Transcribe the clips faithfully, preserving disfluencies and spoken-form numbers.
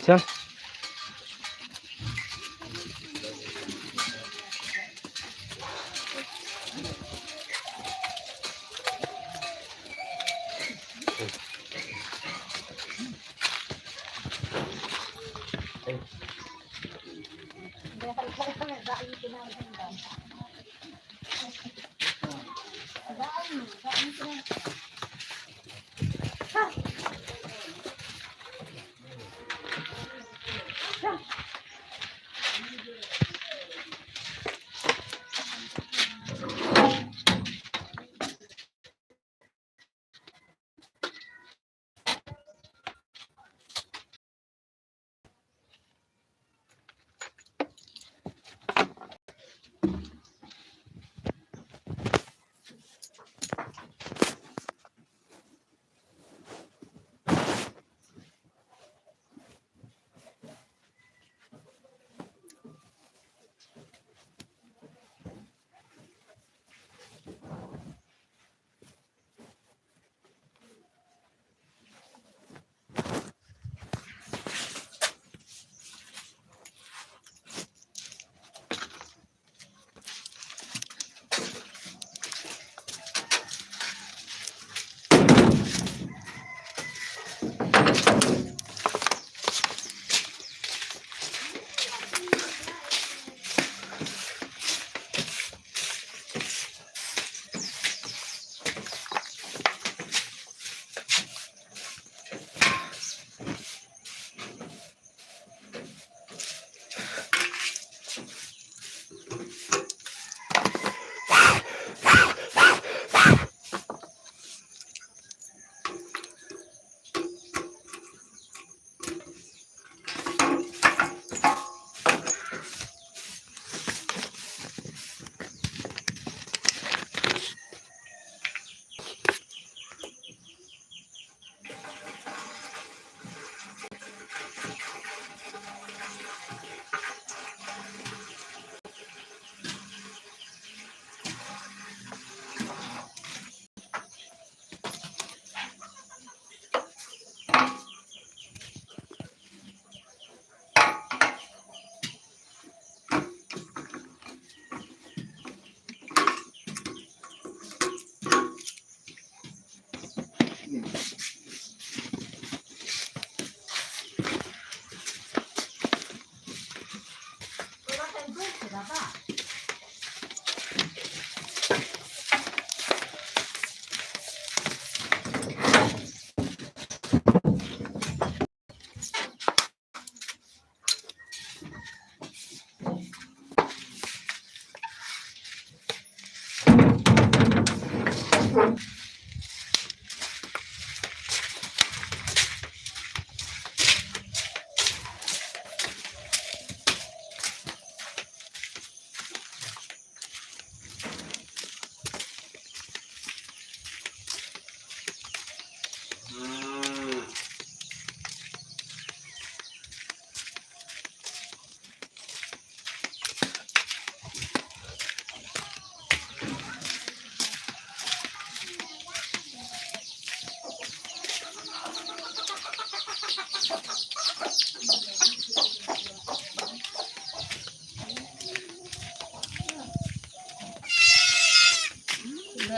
ᱪᱚᱞ᱾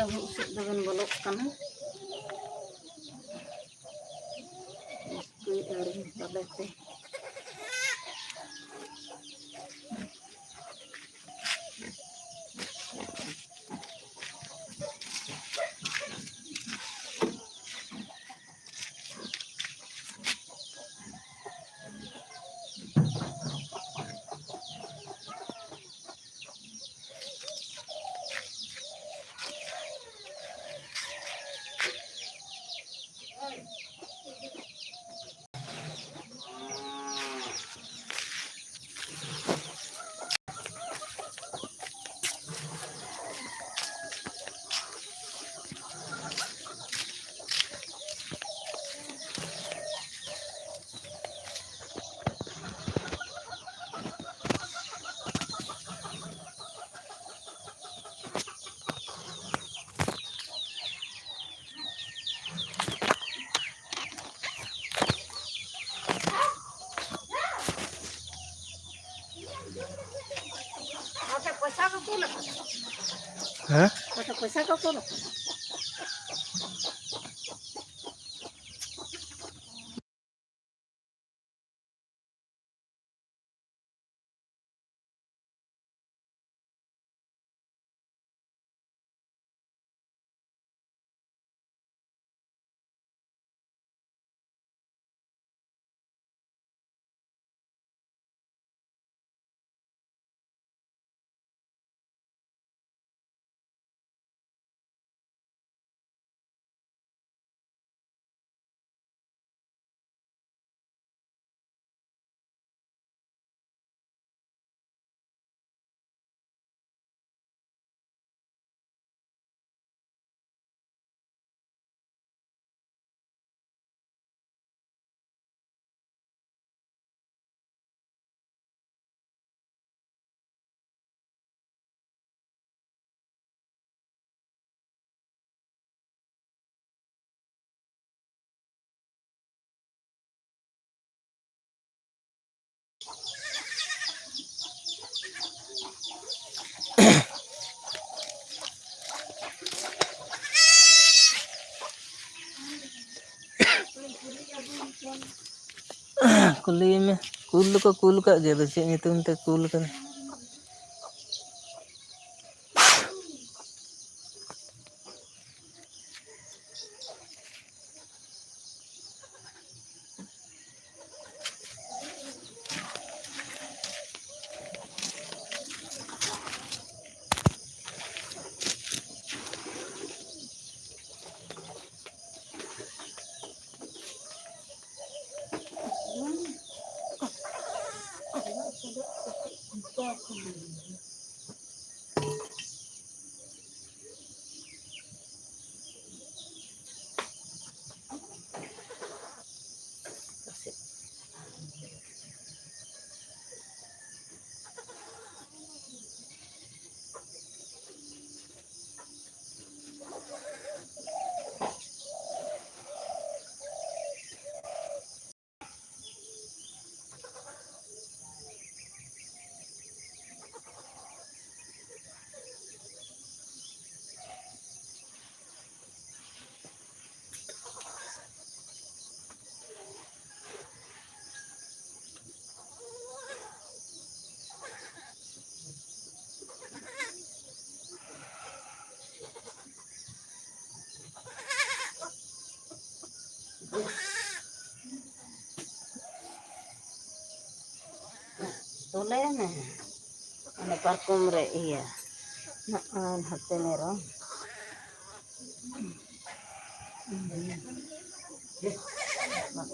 ᱵᱟᱹᱦᱩ ᱥᱮᱫ ᱫᱚᱵᱚᱱ ᱵᱚᱞᱚᱜ ᱠᱟᱱᱟ᱾ ᱠᱚᱭ ᱟᱹᱣᱨᱤ ᱛᱟᱞᱮ ᱛᱮ᱾ ᱦᱮᱸ? ᱞᱟᱹᱭ ᱢᱮ, ᱠᱩᱞ ᱫᱚᱠᱚ ᱠᱩᱞ ᱠᱟᱜ ᱜᱮᱭᱟ, ᱟᱫᱚ ᱪᱮᱫ ᱧᱩᱛᱩᱢ ᱛᱮ ᱠᱩᱞ ᱠᱟᱫᱟ? ᱛᱚᱞᱮ ᱢᱮ᱾ ᱚᱱᱟ ᱯᱟᱨᱠᱚᱢ ᱨᱮ ᱤᱭᱟᱹ᱾ ᱱᱚᱜᱼᱚᱭ ᱱᱟᱛᱮ ᱢᱮᱨᱚᱢ᱾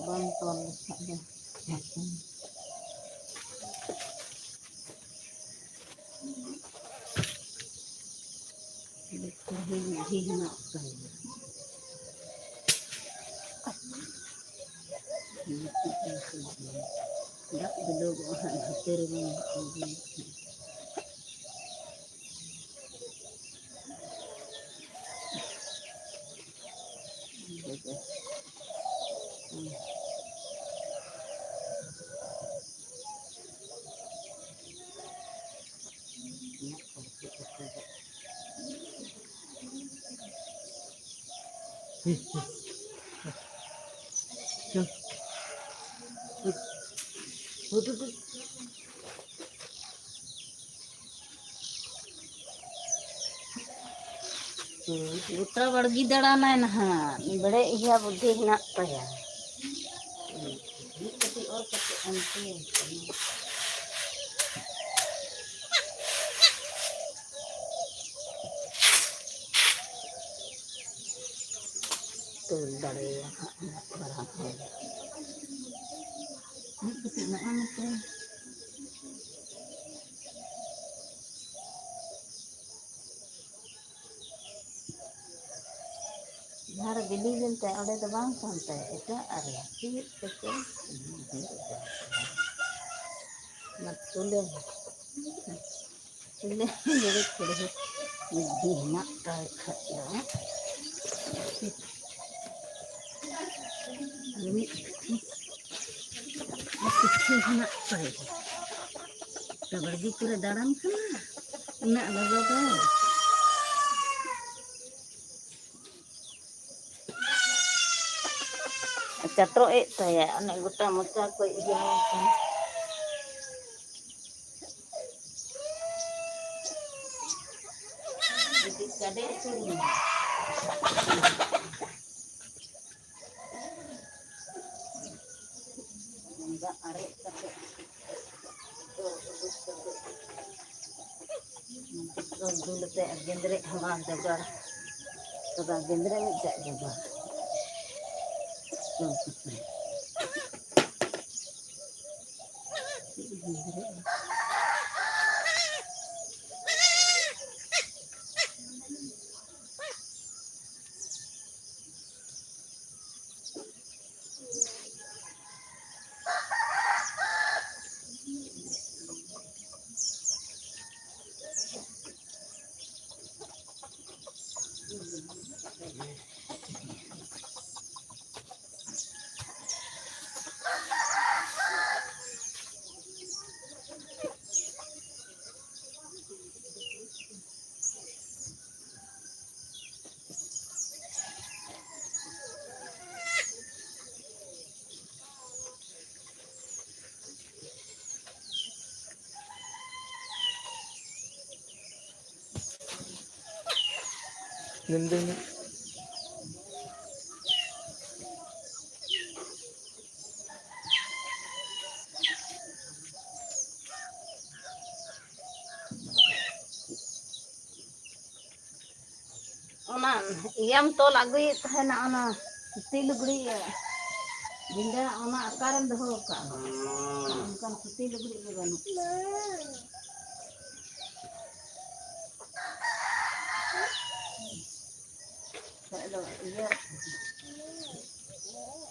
ᱵᱟᱝ ᱛᱚᱞ ᱞᱮᱠᱷᱟᱡ ᱫᱚ᱾ ᱵᱩᱰᱷᱤ ᱦᱮᱱᱟᱜ ᱛᱟᱭᱟ᱾ ᱫᱟᱜ ᱫᱩᱞᱟᱹᱣᱚᱜᱼᱟ ᱦᱟᱸᱜ, ᱱᱚᱛᱮ ᱨᱮᱵᱚᱱ ᱟᱹᱜᱩᱭᱟ᱾ ᱜᱚᱴᱟ ᱵᱟᱲᱜᱮ ᱫᱟᱬᱟᱱᱟᱭ ᱱᱟᱦᱟᱜ, ᱵᱟᱲᱮ ᱤᱭᱟᱹ ᱵᱩᱫᱽᱫᱷᱤ ᱦᱮᱱᱟᱜ ᱛᱟᱭᱟ᱾ ᱢᱤᱫ ᱠᱟᱹᱴᱤᱡ ᱚᱨ ᱠᱟᱛᱮ ᱚᱱᱛᱮ ᱛᱩᱞ ᱫᱟᱲᱮᱭᱟᱜᱼᱟ ᱦᱟᱸᱜ ᱩᱱᱟᱹᱜ ᱢᱟᱨᱟᱝ ᱦᱚᱲ᱾ ᱢᱤᱫ ᱠᱟᱹᱴᱤᱡ ᱱᱚᱜᱼᱚ ᱱᱚᱛᱮ᱾ ᱡᱟᱦᱟᱸ ᱨᱮ ᱵᱤᱞᱤ ᱞᱮᱱ ᱛᱟᱭᱟ, ᱚᱸᱰᱮ ᱫᱚ ᱵᱟᱝ ᱠᱟᱱ ᱛᱟᱭᱟ, ᱮᱴᱟᱜ ᱟᱜ ᱨᱮ ᱪᱮᱫ ᱠᱚᱪᱚ᱾ ᱚᱱᱟ ᱛᱩᱞᱟᱹ, ᱛᱩᱞᱟᱹ ᱜᱮᱲᱮ ᱠᱩᱲᱤ ᱵᱩᱫᱽᱫᱷᱤ ᱦᱮᱱᱟᱜ ᱛᱟᱭ ᱠᱷᱟᱡ ᱫᱚ᱾ ᱟᱨ ᱢᱤᱫ ᱠᱤᱪᱷᱩ, ᱟᱨ ᱠᱤᱪᱷᱩ ᱦᱮᱱᱟᱜ ᱛᱟᱭ᱾ ᱵᱟᱲᱜᱮ ᱠᱚᱨᱮ ᱫᱟᱬᱟᱱ ᱠᱟᱱᱟ, ᱩᱱᱟᱹᱜ ᱞᱚᱞᱚ ᱫᱚ᱾ ᱪᱟᱴᱚᱜ ᱮᱫ ᱛᱟᱭᱟ, ᱚᱱᱮ ᱜᱚᱴᱟ ᱢᱚᱪᱟ ᱠᱚ ᱤᱭᱟᱹ ᱟᱠᱟᱱᱟ᱾ ᱠᱟᱹᱴᱤᱡ ᱥᱟᱰᱮ ᱦᱚᱪᱚᱭ ᱢᱮ᱾ ᱫᱟᱜ ᱟᱨᱮᱡ ᱠᱟᱛᱮ ᱫᱚ ᱩᱰᱩᱠ ᱠᱟᱛᱮ ᱫᱩᱞ ᱟᱛᱮ ᱟᱨ ᱜᱮᱸᱫᱽᱨᱮᱡ ᱦᱚᱸ ᱵᱟᱝ ᱡᱚᱜᱟᱲ ᱠᱟᱫᱟ, ᱜᱮᱸᱫᱽᱨᱮᱡ ᱢᱤᱫᱴᱮᱡ ᱡᱚᱜᱟᱲ᱾ ᱪᱚᱞ ᱠᱟᱛᱮ ᱪᱮᱫ ᱜᱮᱸᱫᱽᱨᱮᱡ? ᱞᱤᱱ ᱫᱟᱹᱧ᱾ ᱚᱱᱟ ᱤᱭᱟᱹᱢ ᱛᱚᱞ ᱟᱹᱜᱩᱭᱮᱫ ᱛᱟᱦᱮᱱᱟ, ᱚᱱᱟ ᱥᱩᱛᱤ ᱞᱩᱜᱽᱲᱤ ᱤᱭᱟᱹ, ᱜᱮᱸᱫᱟᱜ, ᱚᱱᱟ ᱚᱠᱟᱨᱮᱢ ᱫᱚᱦᱚ ᱟᱠᱟᱫᱼᱟ? ᱚᱱᱠᱟᱱ ᱥᱩᱛᱤ ᱞᱩᱜᱽᱲᱤ ᱜᱮ ᱵᱟᱹᱱᱩᱜ᱾ ᱠᱷᱟᱡ ᱫᱚ ᱤᱭᱟᱹ,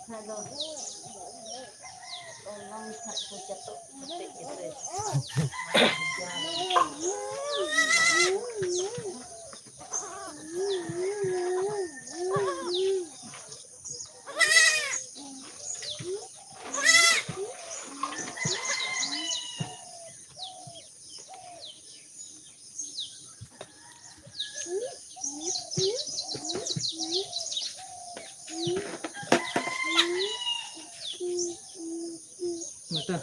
ᱠᱷᱟᱡ ᱫᱚ ᱚᱱᱟ ᱠᱷᱟᱡ ᱠᱚ ᱪᱟᱴᱚᱜ ᱠᱟᱛᱮ ᱜᱤᱫᱽᱨᱟᱹ᱾ ᱢᱟᱛᱟ᱾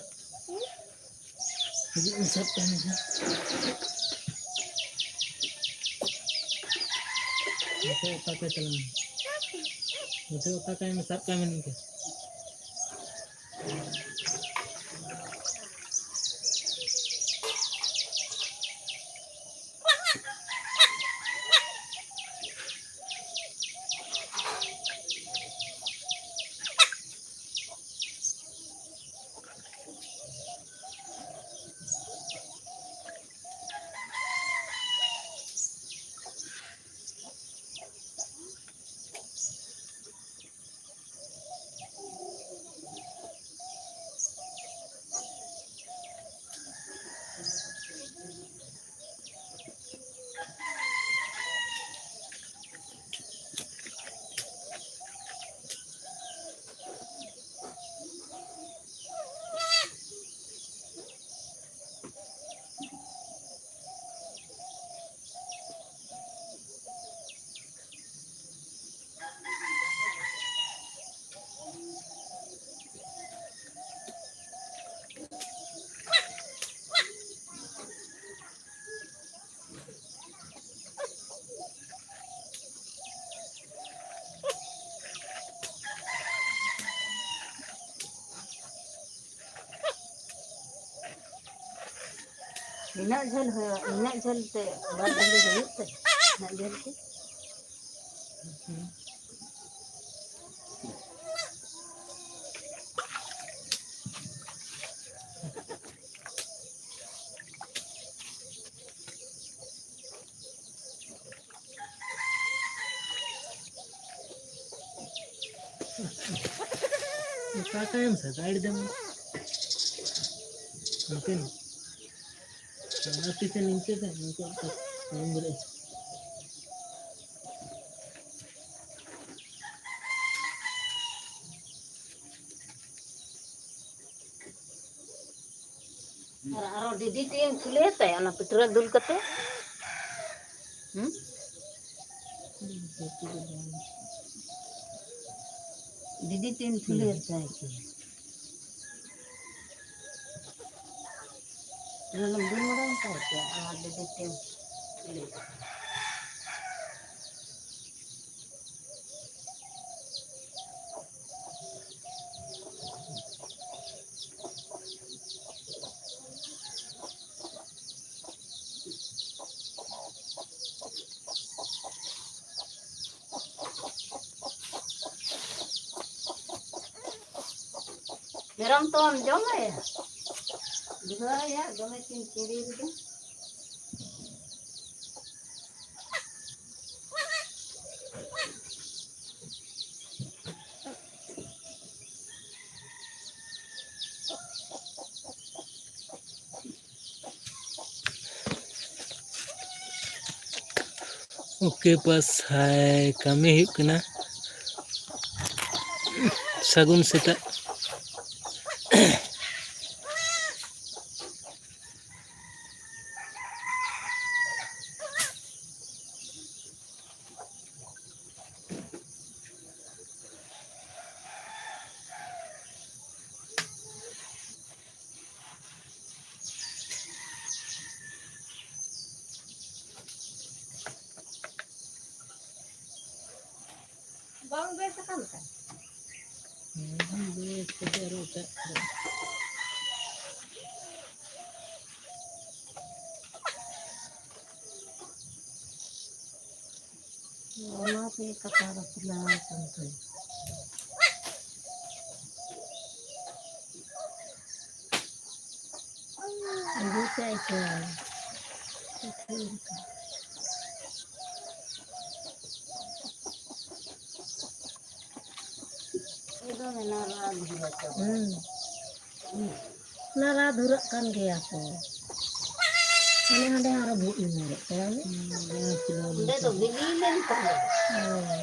ᱦᱤᱡᱩᱜ ᱢᱮ, ᱥᱟᱵ ᱠᱟᱭ ᱢᱮ ᱦᱟᱸᱜ᱾ ᱱᱤᱛᱚᱜ ᱚᱛᱟ ᱠᱟᱭ ᱛᱟᱞᱟᱝ ᱢᱮ᱾ ᱱᱤᱛᱚᱜ ᱚᱛᱟ ᱠᱟᱭ ᱢᱮ, ᱥᱟᱵ ᱠᱟᱭ ᱢᱮ ᱱᱤᱝᱠᱟᱹ᱾ ᱱᱤᱱᱟᱹᱜ ᱡᱷᱟᱹᱞ ᱦᱩᱭᱩᱜᱼᱟ, ᱱᱤᱱᱟᱹᱜ ᱡᱷᱟᱹᱞ ᱛᱮ ᱵᱟᱨ ᱰᱟᱹᱝᱨᱤ ᱦᱩᱭᱩᱜ ᱛᱮ, ᱱᱤᱱᱟᱹᱜ ᱡᱷᱟᱹᱞ ᱛᱮ᱾ ᱚᱠᱟ ᱛᱟᱭᱚᱢ ᱥᱮᱫ ᱟᱹᱰᱤ ᱫᱚᱢ ᱱᱚᱛᱮ ᱱᱚ᱾ ᱟᱨ ᱛᱤᱥᱮ ᱱᱤᱝᱠᱟᱹ ᱥᱮ ᱱᱤᱝᱠᱟᱹ ᱚᱠᱟ ᱛᱟᱭᱚᱢ ᱫᱟᱲᱮᱭᱟᱜᱼᱟ᱾ ᱟᱨ ᱟᱨᱚ ᱰᱤᱰᱤᱴᱤ ᱮᱢ ᱠᱷᱩᱞᱟᱹᱣ ᱛᱟᱭᱟ ᱚᱱᱟ ᱯᱮᱴᱨᱳᱞ ᱫᱩᱞ ᱠᱟᱛᱮ᱾ ᱦᱩᱸ? ᱰᱤᱰᱤᱴᱤ ᱮᱢ ᱠᱷᱩᱞᱟᱹᱣ ᱛᱟᱭ ᱠᱤ? ᱚᱱᱟ ᱫᱩᱞ ᱢᱟᱲᱟᱝ ᱛᱟᱭ ᱠᱤ? ᱟᱨ ᱰᱤᱰᱤᱴᱤ ᱮᱢ ᱠᱷᱩᱞᱟᱹᱣ᱾ ᱢᱮᱨᱚᱢ ᱛᱚᱣᱟᱢ ᱡᱚᱢ ᱟᱭᱟ? ᱵᱩᱡᱷᱟᱹᱣ ᱟᱭᱟ, ᱫᱚᱢᱮ ᱠᱤᱱ ᱪᱤᱲᱤᱨ ᱮᱫᱟ᱾ ᱳᱠᱮ, ᱵᱟᱥ, ᱦᱟᱭ, ᱠᱟᱹᱢᱤ ᱦᱩᱭᱩᱜ ᱠᱟᱱᱟ᱾ ᱥᱟᱹᱜᱩᱱ ᱥᱮᱛᱟᱜ᱾ ᱵᱟᱝ ᱵᱮᱥ ᱟᱠᱟᱱ ᱛᱟᱭ᱾ ᱦᱩᱸ, ᱵᱮᱥ ᱠᱟᱛᱮ ᱟᱨᱚ ᱮᱴᱟᱜ ᱠᱚᱨᱮ᱾ ᱚᱱᱟᱛᱮ ᱠᱟᱴᱟ ᱵᱟᱯᱞᱟ ᱠᱟᱱ ᱛᱟᱭᱟ᱾ ᱵᱩᱡᱷᱟᱹᱣ ᱠᱮᱜᱼᱟᱭ ᱥᱮ ᱵᱟᱝ? ᱩᱱᱤ ᱫᱚ ᱢᱮᱱᱟᱜ ᱨᱮᱦᱚᱸ ᱟᱹᱜᱩ ᱦᱚᱪᱚ᱾ ᱦᱩᱸ᱾ ᱞᱟᱲᱟ ᱫᱷᱩᱨᱟᱹᱜ ᱠᱟᱱ ᱜᱮᱭᱟ ᱠᱚ᱾ ᱦᱟᱸᱰᱮ ᱦᱟᱸᱰᱮ ᱟᱨᱚ ᱵᱷᱩᱜ ᱧᱩᱨᱚᱜ ᱠᱟᱱᱟ᱾ ᱚᱸᱰᱮ ᱫᱚ ᱵᱤᱞᱤ ᱞᱮᱱ ᱛᱟᱦᱮᱸᱫ᱾ ᱦᱳᱭ᱾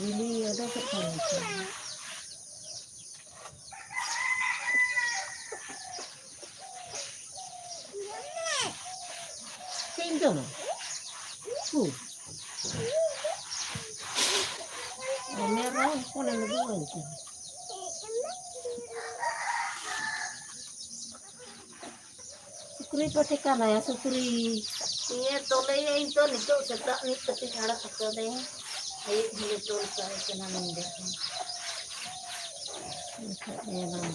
ᱵᱤᱞᱤ ᱚᱰᱚᱠᱚᱜ ᱠᱟᱱᱟ ᱠᱚ᱾ ᱪᱮᱫ ᱤᱧ ᱡᱚᱢᱟ? ᱩᱛᱩ? ᱚ, ᱢᱮᱨᱚᱢ ᱦᱚᱯᱚᱱᱮᱢ ᱟᱹᱜᱩᱣᱟᱹᱧ ᱠᱟᱱᱟ᱾ ᱥᱩᱠᱨᱤ ᱠᱚ ᱴᱷᱤᱠᱟᱱᱟᱭᱟ, ᱥᱩᱠᱨᱤ᱾ ᱤᱭᱟᱹ ᱛᱚᱞᱮᱭᱟᱹᱧ ᱛᱚ, ᱱᱤᱛᱚᱜ ᱥᱮᱛᱟᱜ ᱢᱤᱫ ᱠᱟᱹᱴᱤᱡ ᱟᱲᱟᱜ ᱦᱚᱪᱚ ᱞᱮᱭᱟ᱾ ᱟᱹᱭᱩᱵ ᱦᱚᱸᱞᱮ ᱛᱚᱞ ᱠᱟᱜᱼᱟ ᱠᱟᱱᱟ ᱱᱚᱰᱮ ᱦᱚᱸ᱾ ᱮᱱᱠᱷᱟᱡ ᱤᱭᱟᱹ ᱵᱟᱝ,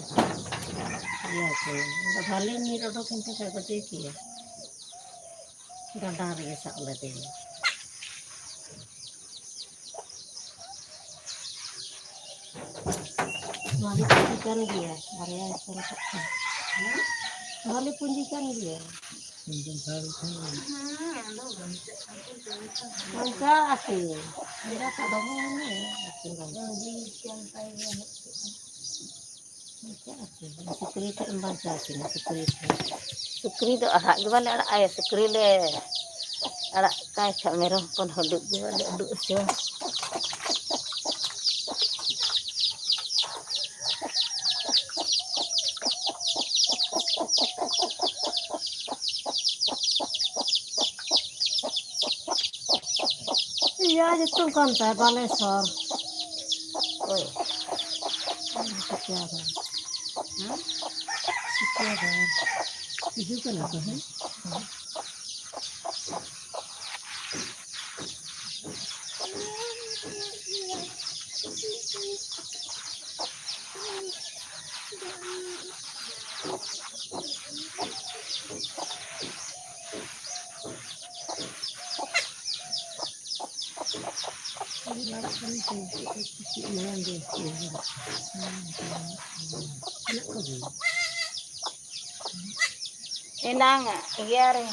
ᱤᱭᱟᱹ ᱠᱚ, ᱟᱫᱚ ᱵᱷᱟᱞᱮ ᱢᱤᱫ ᱚᱰᱚᱠ ᱮᱱ ᱠᱷᱟᱱ ᱠᱚ ᱪᱮᱫ ᱠᱮᱭᱟ? ᱰᱟᱸᱰᱟ ᱨᱮᱜᱮ ᱥᱟᱵ ᱞᱮᱫᱮᱭᱟ᱾ ᱵᱷᱟᱞᱮ ᱯᱩᱸᱡᱤ ᱠᱟᱱ ᱜᱮᱭᱟ, ᱵᱟᱨᱭᱟ ᱜᱮᱠᱚ ᱨᱟᱠᱟᱵ ᱠᱟᱱᱟ᱾ ᱵᱷᱟᱞᱮ ᱯᱩᱸᱡᱤ ᱠᱟᱱ ᱜᱮᱭᱟ᱾ ᱵᱟᱧᱪᱟᱣ ᱟᱠᱤ, ᱮᱸᱜᱟᱛ ᱫᱚ ᱫᱚᱢᱮ ᱟᱹᱛᱤᱧ ᱠᱟᱱᱟ᱾ ᱥᱩᱠᱨᱤ ᱴᱷᱮᱱ ᱮᱢ ᱵᱟᱧᱪᱟᱣ ᱠᱤᱱᱟ, ᱥᱩᱠᱨᱤ ᱴᱷᱮᱱ᱾ ᱥᱩᱠᱨᱤ ᱫᱚ ᱟᱲᱟᱜ ᱜᱮ ᱵᱟᱞᱮ ᱟᱲᱟᱜ ᱟᱭᱟ, ᱥᱩᱠᱨᱤ ᱞᱮ ᱟᱲᱟᱜ ᱠᱟᱭ ᱠᱷᱟᱱ ᱢᱮᱨᱚᱢ ᱦᱚᱯᱚᱱ ᱦᱚᱸ ᱩᱰᱩᱠ ᱜᱮ ᱵᱟᱞᱮ ᱩᱰᱩᱠ ᱦᱚᱪᱚᱣᱟ᱾ ᱤᱭᱟᱹ ᱧᱩᱛᱩᱢ ᱠᱟᱱ ᱛᱟᱭ ᱵᱟᱞᱮᱥᱚᱨ᱾ ᱚᱠᱚᱭ? ᱪᱤᱠᱟᱹᱭᱟ? ᱦᱮᱸ? ᱪᱤᱠᱟᱹᱭᱟ? ᱦᱤᱡᱩᱜ ᱠᱟᱱᱟ ᱠᱚ, ᱦᱮᱸ? ᱮᱱᱟᱝ ᱤᱭᱟᱹ ᱨᱮ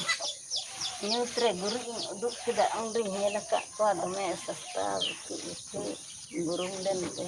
ᱧᱩᱛ ᱨᱮ ᱜᱩᱨᱤᱡ ᱤᱧ ᱩᱰᱩᱠ ᱠᱮᱫᱟ, ᱩᱱᱨᱤᱧ ᱧᱮᱞ ᱟᱠᱟᱫ ᱠᱚᱣᱟ ᱫᱚᱢᱮ ᱥᱟᱥᱛᱟ ᱵᱩᱥᱩᱵ ᱵᱩᱥᱩᱵ ᱵᱩᱨᱩᱢ ᱞᱮᱱᱛᱮ᱾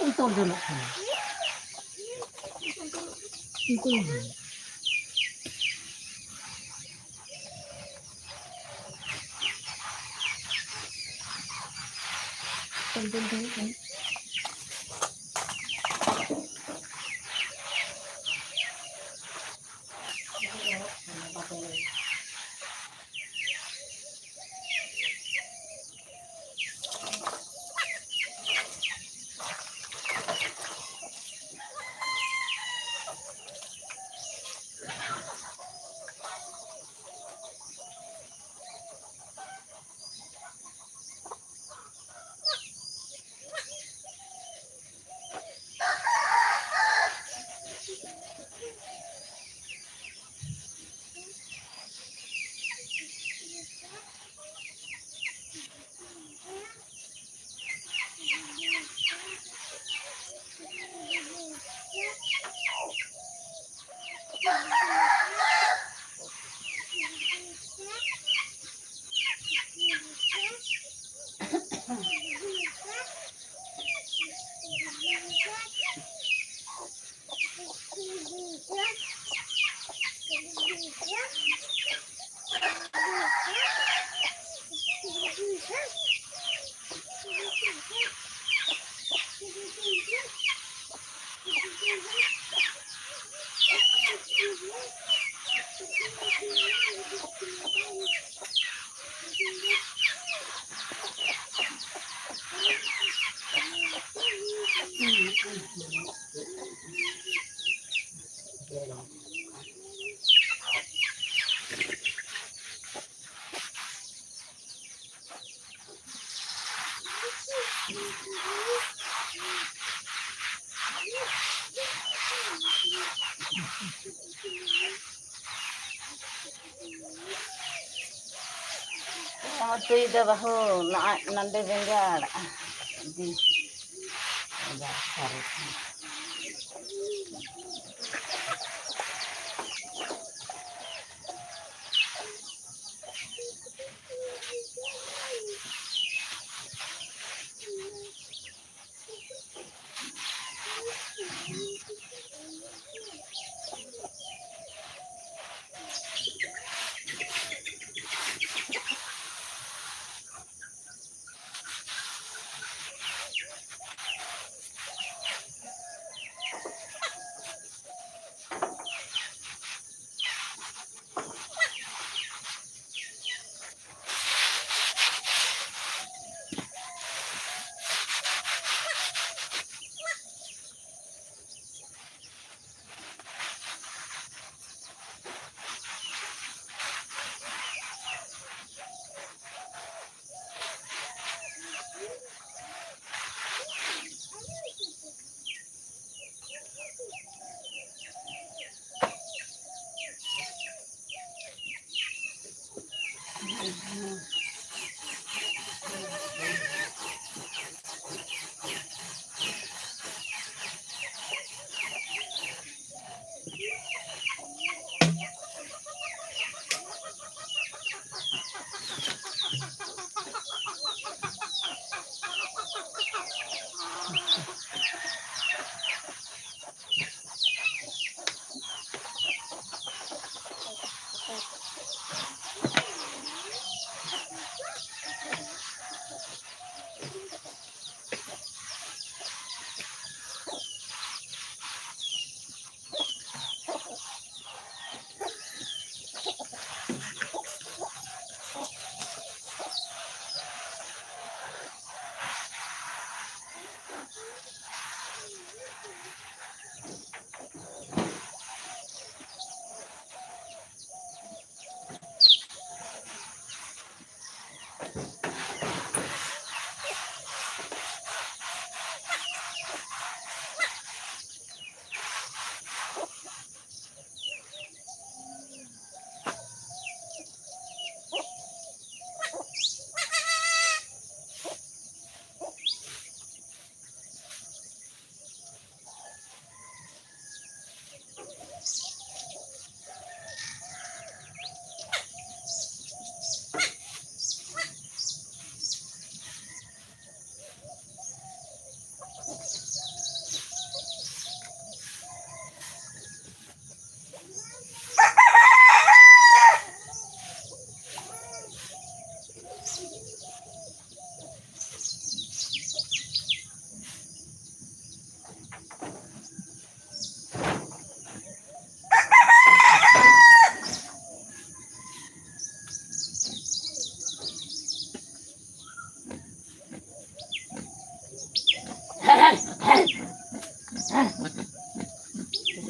ᱩᱱᱠᱩ ᱡᱚᱱᱚᱜ ᱠᱟᱱᱟ᱾ ᱩᱱᱠᱩ ᱩᱛᱩᱭ ᱫᱚ ᱵᱟᱹᱦᱩ, ᱱᱚᱜᱼᱚᱭ ᱱᱚᱰᱮ ᱵᱮᱸᱜᱟᱲ᱾ ᱤᱫᱤ᱾ ᱵᱮᱸᱜᱟᱲ ᱥᱟᱹᱨᱩ᱾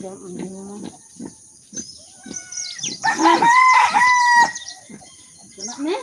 ᱡᱚᱢ ᱧᱩ᱾ ᱪᱟᱞᱟᱜ ᱢᱮ᱾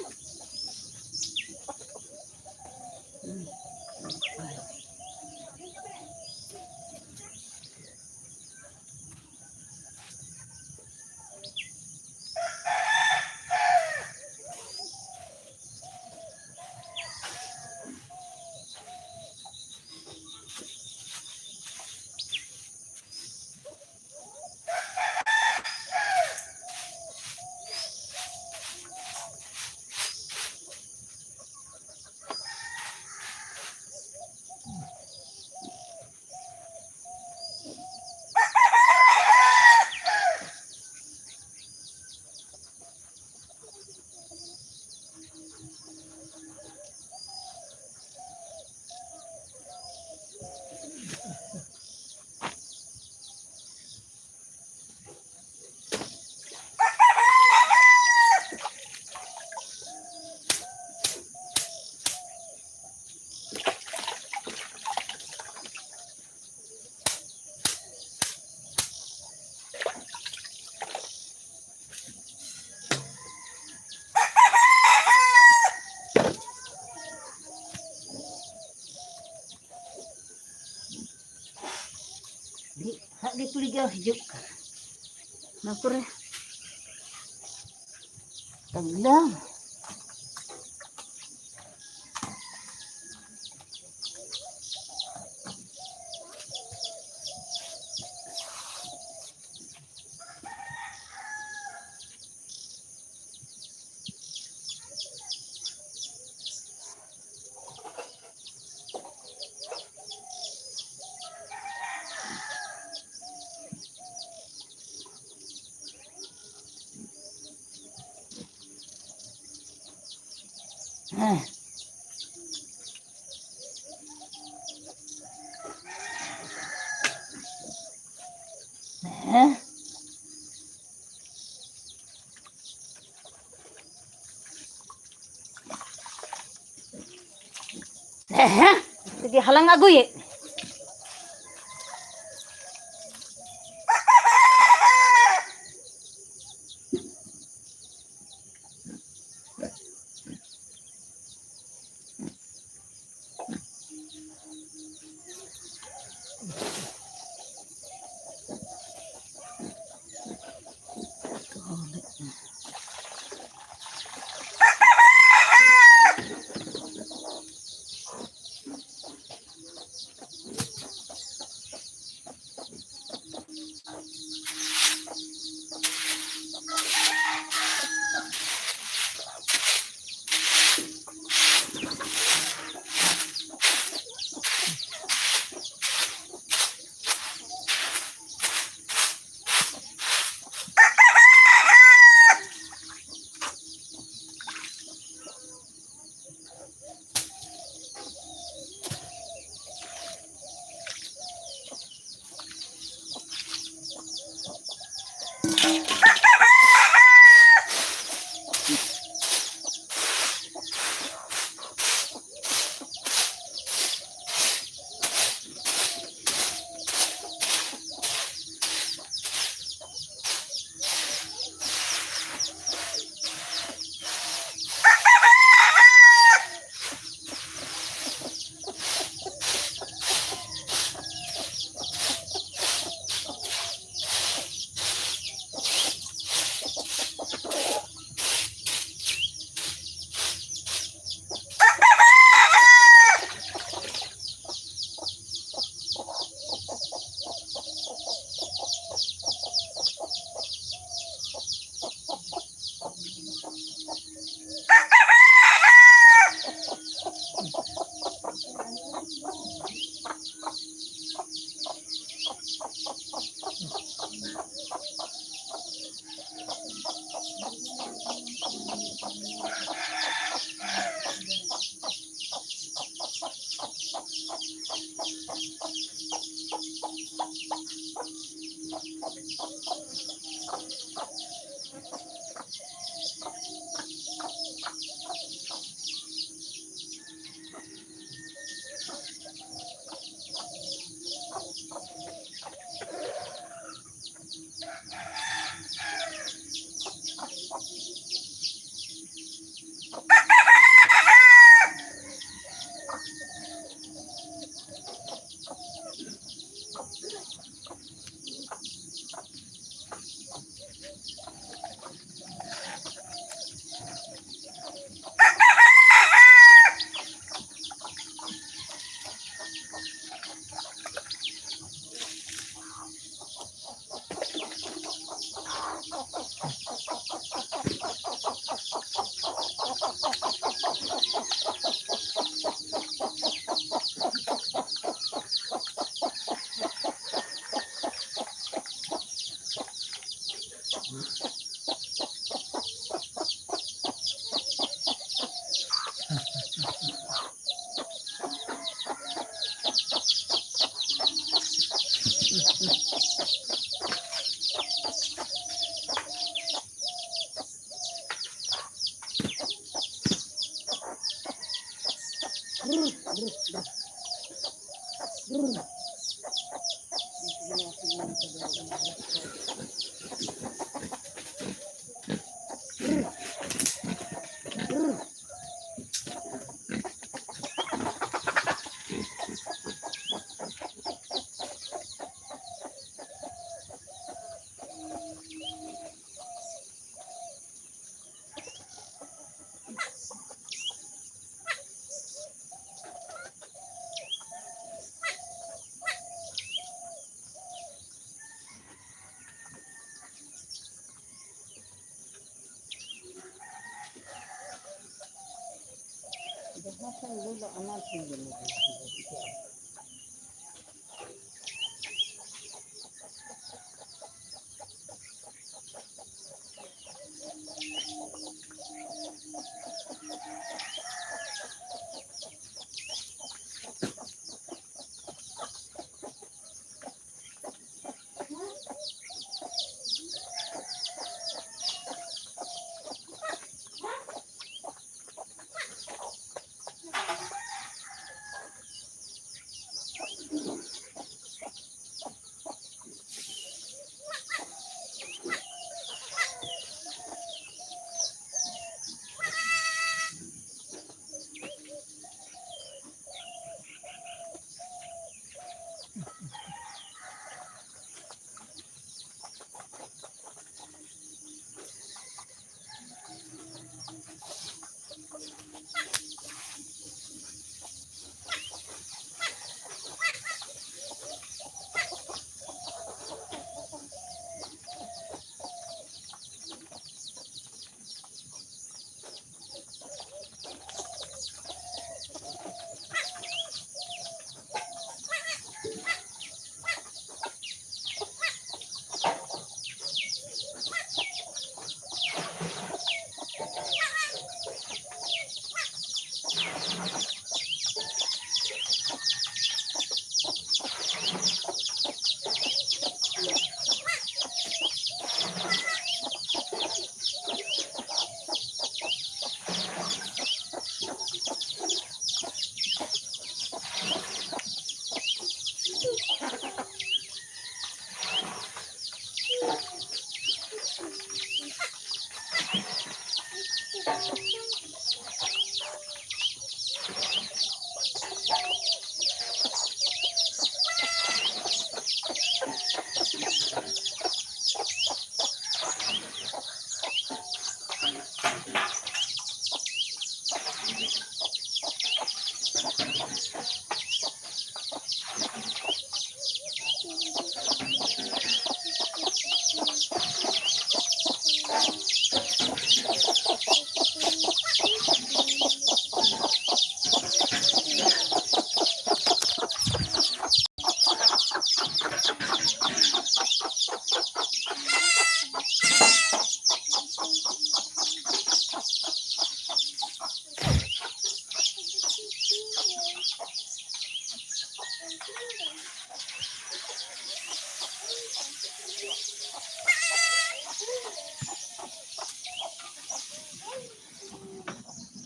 ᱢᱤᱫ ᱦᱟᱜ ᱜᱮ ᱠᱩᱲᱤ ᱜᱮ ᱦᱤᱡᱩᱜ ᱠᱟᱱᱟ᱾ ᱚᱱᱟ ᱯᱚᱨᱮ ᱛᱟᱵᱞᱟ᱾ ᱦᱮᱸ᱾ ᱦᱮᱸ᱾ ᱦᱮᱸ, ᱦᱮᱸ᱾ ᱡᱩᱫᱤ ᱦᱟᱞᱟᱝ ᱟᱹᱜᱩᱭᱮᱫ᱾ ᱡᱟᱦᱟᱸ ᱴᱷᱮᱱ ᱞᱩᱞᱟᱹ, ᱚᱱᱟ ᱴᱷᱮᱱ ᱜᱮ ᱞᱩᱞᱟᱹ᱾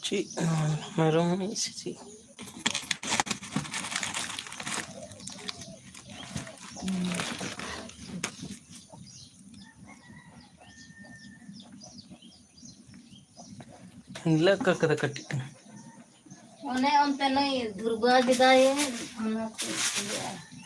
ᱪᱮᱫ ᱢᱮᱨᱚᱢ ᱥᱮ ᱪᱮᱫ? ᱦᱤᱞᱟᱹᱜ ᱠᱟ ᱠᱟᱫᱟ ᱠᱟᱹᱴᱤᱡ ᱠᱟᱱᱟ᱾ ᱚᱱᱮ ᱚᱱᱛᱮ ᱱᱩᱭ ᱫᱷᱩᱨᱵᱟᱹ ᱡᱮᱫᱟᱭᱮ ᱚᱱᱟ ᱠᱚ ᱤᱭᱟᱹᱜᱼᱟ᱾